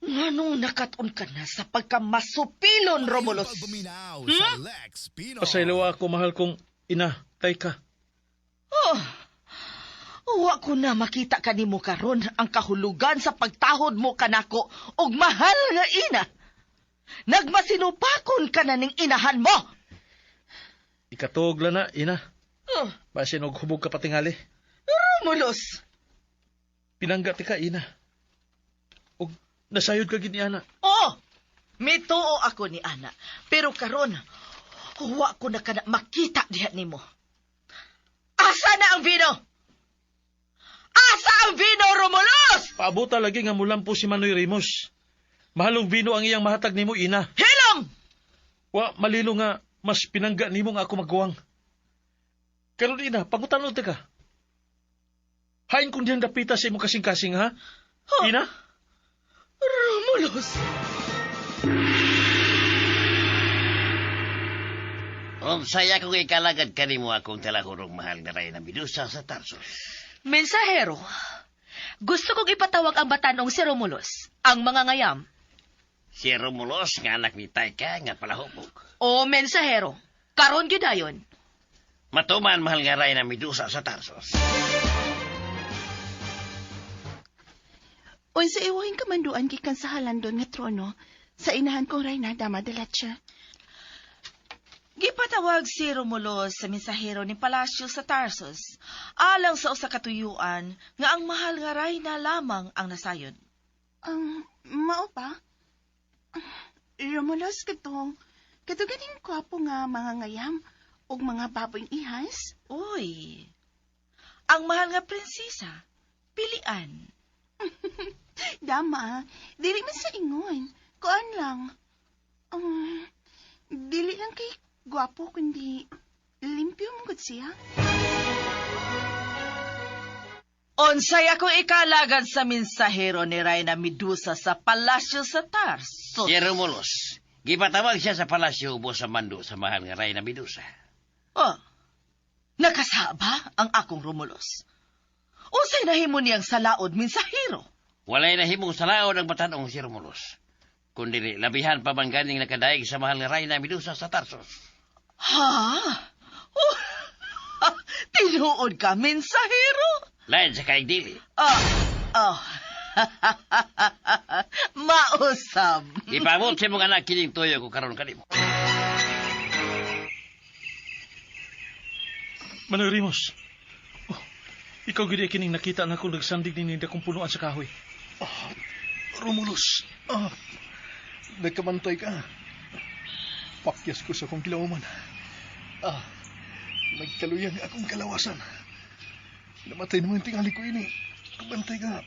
Nganong nakat-on ka na sa pagkamasupilon, Romulus? Hmm? Pasaylawa ako, mahal kong ina, tay ka. Oh, wa ko na makita kanimo karon ang kahulugan sa pagtahod mo kanako og mahal nga ina. Nagmasinupakon ka na ning inahan mo. Ikatuog lang na, ina. Oh. Basin og hubog ka patingali. Romulus! Pinangga ti ka, ina. Og nasayod ka gid ni ana. Oh! Mituo ako ni ana. Pero karon, wa ko na kana makita diha nimo. Asa na ang vino? Asa ang vino, Romulus? Paabuta lagi nga mulampo si Manoy Ramos. Mahalong vino ang iyang mahatag nimo, ina. Hilom! Wa malilo nga mas pinangga nimo nga ako magguwang. Karon ina, pangutanon ta ka. Hain kung diyang dapita sa imong kasing-kasing, ha? Oh. Ina? Romulus! Unsay akong ikalagad kanimo akong talahurong mahal nga Reyna Medusa sa Tarsus. Mensahero, gusto kong ipatawag ang batanong si Romulus, ang mga ngayam. Si Romulus nga anak ni Taika nga palahubog. O mensahero, karon gyud dayon. Matuman mahal nga Reyna Medusa sa Tarsus. Unsa iwahin kamanduan gikan sa halandon nga trono sa inahan kong Reyna Dama de Leche. Gipatawag si Romulus sa mensahero ni Palasyo sa Tarsus alang sa usa ka tuyuan nga ang mahal nga rayna lamang ang nasayod. Ang mao pa? Romulus katong kato ganing kwapo nga mga ngayam ug mga baboy ihas? Uy. Ang mahal nga prinsesa, pilian. Dama, dili man sa ingon. Kuan lang. Dili lang kay gwapo kundi limpyo man gud siya. Unsay akong ikalagad sa mensahero ni Reyna Medusa sa palasyo sa Tarsus. Si Romulus, gipatawag siya sa palasyo ubos sa mando sa mahal nga Reyna Medusa. Oh, nakasaba ang akong Romulus. Unsay nahimo niyang salaod mensahero? Walay nahimong salaod ang batanong si Romulus. Kundi labihan pa man ganing nakadaig sa mahal nga Reyna Medusa sa Tarsus. Ha? Oh, tinuod ka, mensahero? Lain sa kaigdili. Oh, oh. Mausab. Ipabot sa mong anak kining tuyo ko karon kanimo. Manoy Ramos, oh, ikaw gid kining nakita na akong nagsandig ni dakong punuan sa kahoy. Oh, Romulus, nagkamantay ka. Pakyas ko sa akong kilauman. Nagkaluyang akong kalawasan. Namatay naman tingali ko ini. Kabantay ka.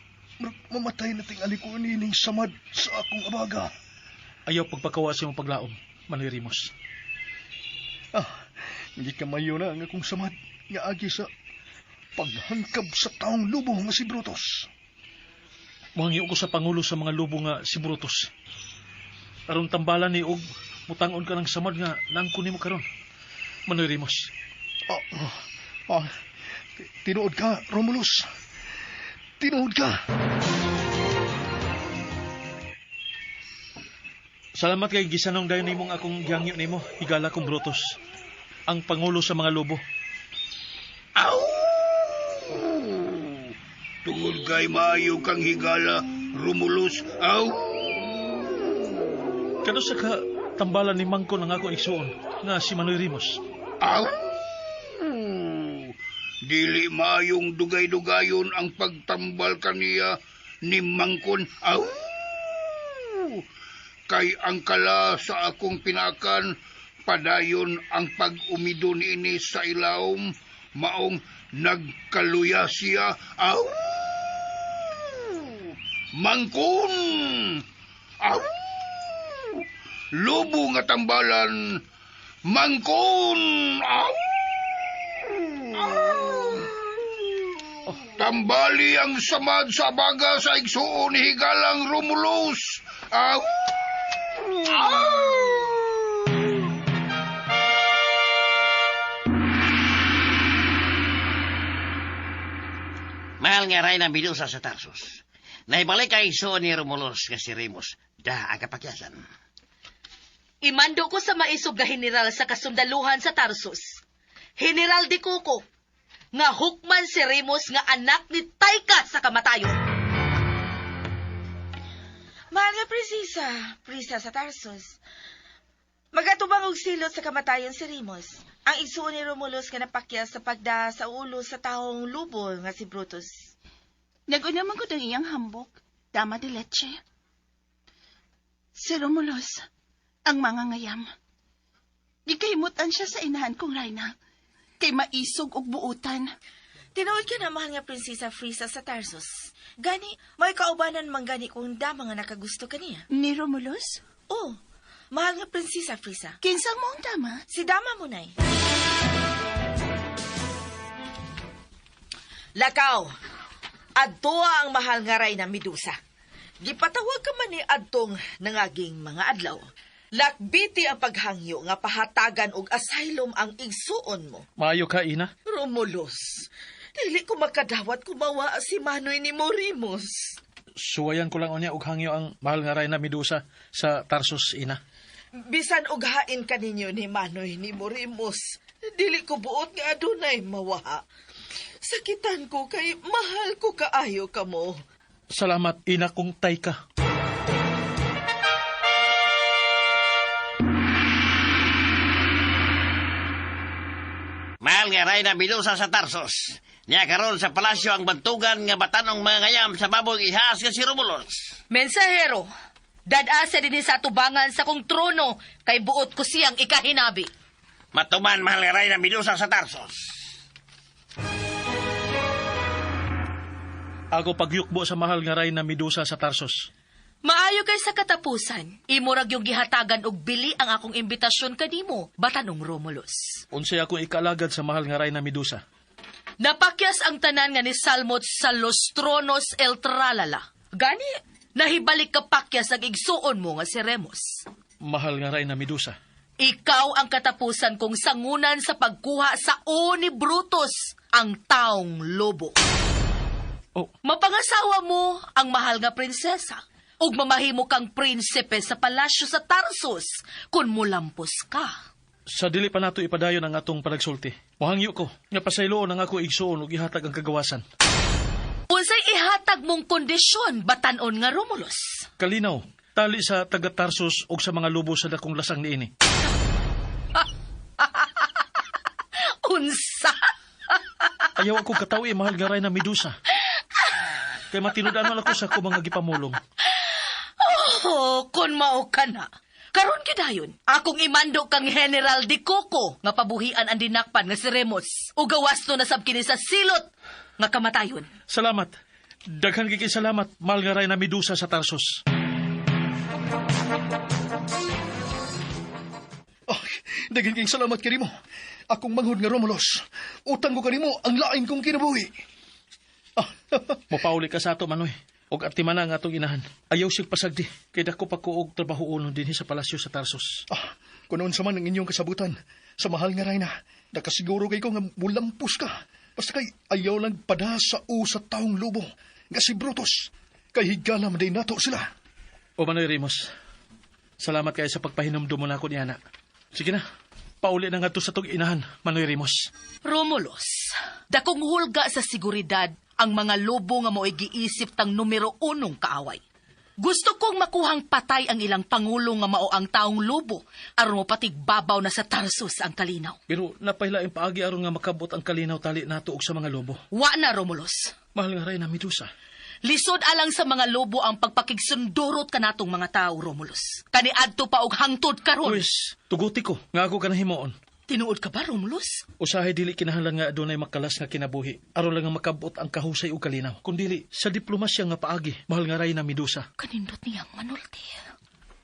Mamatay na tingali ko ini ning samad sa akong abaga. Ayaw pagpakawa sa imong paglaom, Manoy Ramos. Hindi ka mayo na ang akong samad nga agi sa paghangkab sa taong lubo nga si Brutus. Muhangyo ko sa pangulo sa mga lubo nga si Brutus. Aron tambalan ni og mutangon ka ng samad nga nangko nimo karon. Manoy Ramos. Tinuod ka, Romulus. Tinuod ka. Salamat kay gisanong dayon nimong akong gihangyo nimo, higala kong Brutus. Ang pangulo sa mga lobo. Aw! Tungod kay maayo kang higala, Romulus. Aw! Kano sa ka tambalan ni Mangko ng akong igsuon nga si Manoy Ramos? Aw! Dili maayong dugay-dugayon ang pagtambal kaniya ni Mangkon. Aw! Kay ang kala sa akong pinakan, padayon ang pag-umido niini sa ilawom, maong nagkaluya siya. Aw! Mangkon! Aw! Lobo nga tambalan, mangkon! Aw! Tambali ang samad sa baga sa igsuon ni Higalang Romulus. Aw! Mahal nga Reyna Medusa sa Tarsus. Naibalik ang igsuon ni Romulus nga si Remus. Da ang kapakyasan. Imando ko sa maisog nga general sa kasundaluhan sa Tarsus. General de Coco, nga hukman si Remus nga anak ni Taika sa kamatayon. Mahal nga prinsesa, prisa sa Tarsus. Magatubang og silot sa kamatayon si Remus. Ang igsuon ni Romulus nga napakyas sa pagda sa ulo sa taong lubo nga si Brutus. Nag-una man gud ang iyang hambok, dama de leche. Si Romulus, ang mga ngayam. Gikahimutan siya sa inahan kong Reyna, kay maisog og buutan. Tinuod ka na, mahal nga prinsesa Frisa sa Tarsus. Gani, may kaubanan man gani kung dama nga nakagusto kaniya. Ni Romulus? Oh, mahal nga prinsesa Frisa. Kinsang mo ang dama? Si dama mo nay. Lakaw, adtoa ang mahal nga Reyna Medusa. Gipatawag ka man ni adtong nangaging mga adlaw. Lakbiti ang paghangyo nga pahatagan og asylum ang igsuon mo. Maayo ka, Ina. Romulus, dili ko makadawat kumawa si Manoy ni Morimus. Suwayan ko lang unya og hangyo ang mahal nga Reyna Medusa sa Tarsus, Ina. Bisan og hain kaninyo ni Manoy ni Morimus, dili ko buot nga adunay mawaha. Sakitan ko kay mahal ko kaayo kamo. Salamat, Ina, kung tay ka. Mahal nga Reyna Medusa sa Tarsus. Niya karon sa palasyo ang bantugan nga batanong mga ngayam sa babong ihas nga si Romulus. Mensahero, dad-asa dinhi sa atubangan sa kong trono kay buot ko siyang ikahinabi. Matuman, mahal nga Reyna Medusa sa Tarsus. Ako pagyukbo sa mahal nga Reyna Medusa sa Tarsus. Maayo kay sa katapusan, imo ra gyud gihatagan og bili ang akong imbitasyon kanimo, batanong Romulus. Unsay akong ikalagad sa mahal nga Reyna Medusa? Napakyas ang tanan nga ni Salmot sa Los Tronos El Tralala. Gani, nahibalik ka pakyas ang igsuon mo nga si Remus. Mahal nga Reyna Medusa. Ikaw ang katapusan kong sangunan sa pagkuha sa o ni Brutus, ang taong lobo. Oh. Mapangasawa mo ang mahal nga prinsesa. Ug mamahimo kang prinsipe sa palasyo sa Tarsus kung mulampos ka. Sa dili pa nato ipadayon ang atong panagsulti. Mohangyo ko nga pasayloon ang ako igsuon ug ihatag ang kagawasan. Unsay ihatag mong kondisyon batan-on nga Romulus? Kalinaw, tali sa taga Tarsus ug sa mga lobo sa dakong lasang niini. Unsa? Ayaw ako katawi, mahal nga Reyna Medusa. Kay matinud-an man ako sa ako mga gipamulong. Oh, kun mao ka na. Karon gidayon, akong imando kang General de Coco nga pabuhian ang dinakpan nga si Remus. Ug gawas no nasab kini sa silot nga kamatayon. Salamat. Daghan gid kay salamat, mahal nga Reyna Medusa sa Tarsus. Oh, daghan kayong salamat kanimo. Akong manghod nga Romulus. Utang ko kanimo ang lain kong kinabuhi. Mopauli ka sa ato, Manoy. Og artimana nga atong inahan. Ayaw sig pasagdi. Kay dako pa ko og trabaho uno dinhi sa palasyo sa Tarsus. Ah, kunoon sa man ang inyong kasabutan. Sa mahal nga Reyna, nakasiguro kay ko nga mulampos ka. Basta kay ayaw lang pada sa u sa taong lobo. Nga si Brutus. Kay higala man day nato sila. O Manoy Remus, salamat kayo sa pagpahinumdum mo na ako niana. Sige na, pauli na nga to sa tong inahan, Manoy Remus. Romulus, dakong hulga sa seguridad ang mga lobo nga mo'y giisip tang numero unong kaaway. Gusto kong makuhang patay ang ilang pangulo nga mao ang taong lobo aron mopatigbabaw na sa Tarsus ang kalinaw. Pero napailaing paagi aron nga makabot ang kalinaw tali nato og sa mga lobo. Wa na, Romulus. Mahal nga Reyna Medusa. Lisod alang sa mga lobo ang pagpakigsundurot kanatong mga tao, Romulus. Kaniadto pa og hangtod karon. Wis, tuguti ko nga ako kanahimuon. Tinuod ka ba, Romulus? Usahay dili kinahanglan nga adunay makalas nga kinabuhi. Aron lang nga makabot ang kahusay ug kalinaw. Kun dili sa diplomasya nga paagi, mahal nga Reyna Medusa. Kanindot niyang manulti.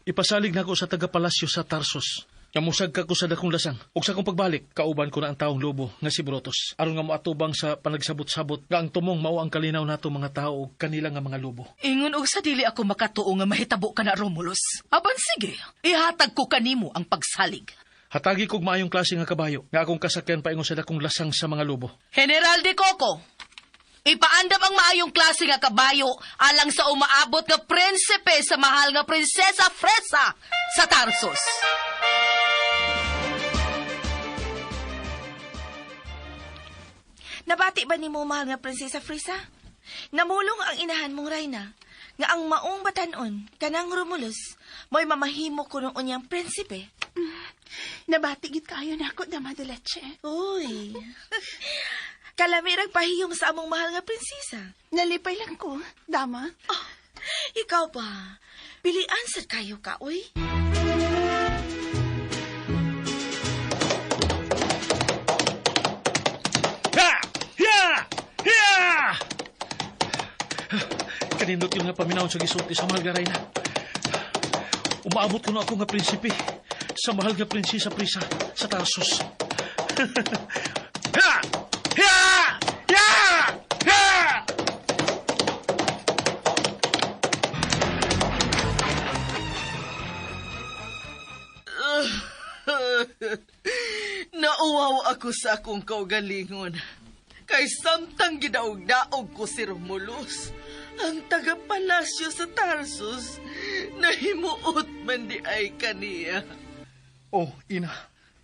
Ipasalig nako sa taga-palasyo sa Tarsus. Nga musag ka ko sa dakong lasang. Ug sa akong pagbalik, kauban ko na ang taong lobo nga si Brutus. Aron nga moatubang sa panagsabot-sabot nga ang tumong mao ang kalinaw nato mga tao ug kanila nga mga lobo. Ingon og sa dili ako makatuo nga mahitabo ka na, Romulus. Apan sige, ihatag ko kanimo ang pagsalig. Hatagi kog maayong klase nga kabayo nga akong kasakyan paingon sa dakong lasang sa mga lobo. General de Coco, ipaandam ang maayong klase nga kabayo alang sa umaabot nga prinsipe sa mahal nga prinsesa Fresa sa Tarsus. Nabati ba nimo mahal nga prinsesa Frisa? Namulong ang inahan mong Reyna nga ang maong batanon kanang Romulus mo'y mamahimo kuno unyang prinsipe. Nabati gid kayo nako, Dama de Leche. Uy. Kalamirag pahiyom sa among mahal nga prinsesa. Nalipay lang ko, Dama. Oh, ikaw ba? Pilian sad kayo ka, uy. Ya! Ya! Ya! Kanindot yung nga paminawon sa gisulti sa mahal nga Reyna. Umaabot ko na ako nga prinsipe sa mahal nga prinsesa Prisa sa Tarsus. Ya! Ya! Ya! Ya! Nauwaw ako sa akong kaugalingon. Kay samtang gidaog-daog ko si Romulus, ang taga-palasyo sa Tarsus, nahimuot man di ay kaniya. Oh, ina,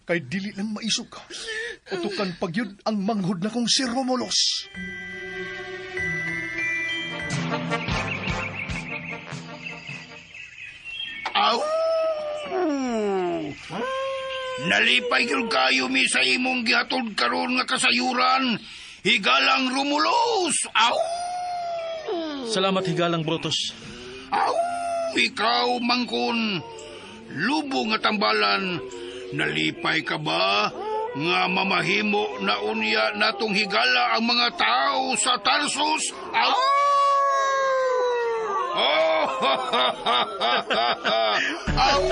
kay dili lang maisog ka. Utukan pagyud ang manghud na kong si Romulus. Aw! Nalipay gyud kayo mi sa imong gihatod karon nga kasayuran. Higalang Romulus! Aw! Salamat higalang Brutus. Aw! Ikaw mangkon, lubo nga tambalan. Nalipay ka ba nga mamahimo na unya natong higala ang mga tao sa Tarsus? Aw! Oh! Aw!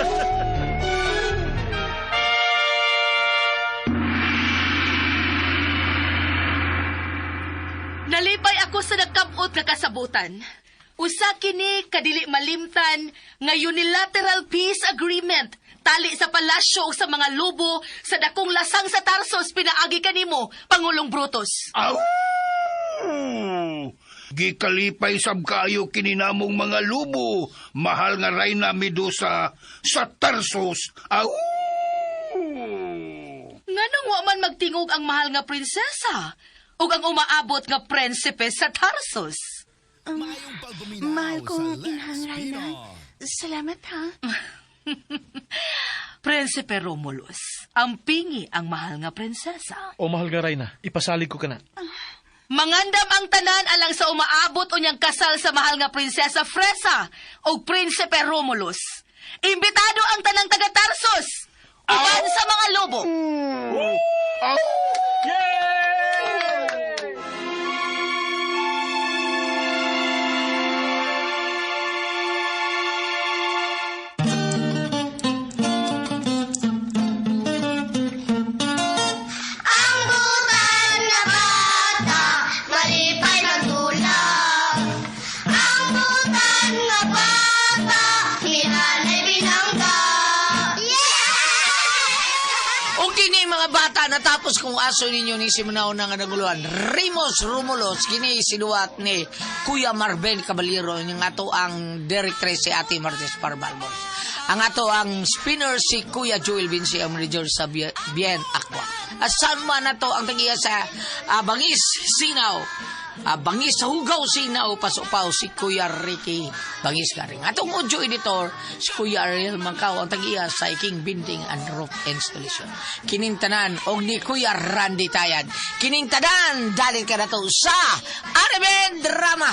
Nalipay ako sa nagkabot nga kasabutan. Usa kini kadili malimtan nga unilateral peace agreement tali sa palasyo ug sa mga lobo sa dakong lasang sa Tarsus pinaagi kanimo Pangulong Brutus. Aw! Gikalipay sab kayo kini namong mga lubo, mahal nga Reyna Medusa sa Tarsus. Aw! Nganong wa man magtingog ang mahal nga prinsesa ug ang umaabot nga prinsipe sa Tarsus? Mahal kong inhang Reyna. Salamat ha. Prinsipe Romulus, ang pingi ang mahal nga prinsesa. O mahal nga Reyna, ipasalig ko ka na. Mangandam ang tanan alang sa umaabot unyang kasal sa mahal nga prinsesa Fresa o Prinsipe Romulus. Imbitado ang tanang taga Tarsus uban sa mga lobo. Aw! Ang butan na bata, malipay magtulog. Ang butan nga bata, miranay binangga. Yeah! O kini mga bata, natapos kong aso ninyo ni Simunaw na nga naguluhan. Remus Romulus, kini sinuwat ni Kuya Marvin Caballero, yung ato ang directress si Ate Martes Parbalbos. Ang ato ang spinner si Kuya Joel Vinci, ang manager sa Bien Aqua. Asan man na to ang tagiya sa Bangis Sinaw. Bangis sa Hugaw Sinaw, pasupaw si Kuya Ricky Bangis Garing. Atong audio editor si Kuya Ariel Mangkaw ang tagiya sa Iking Building and Roof Installation. Kinintanan og ni Kuya Randy Tayad. Kinintanan dali ka na to sa Araben Drama.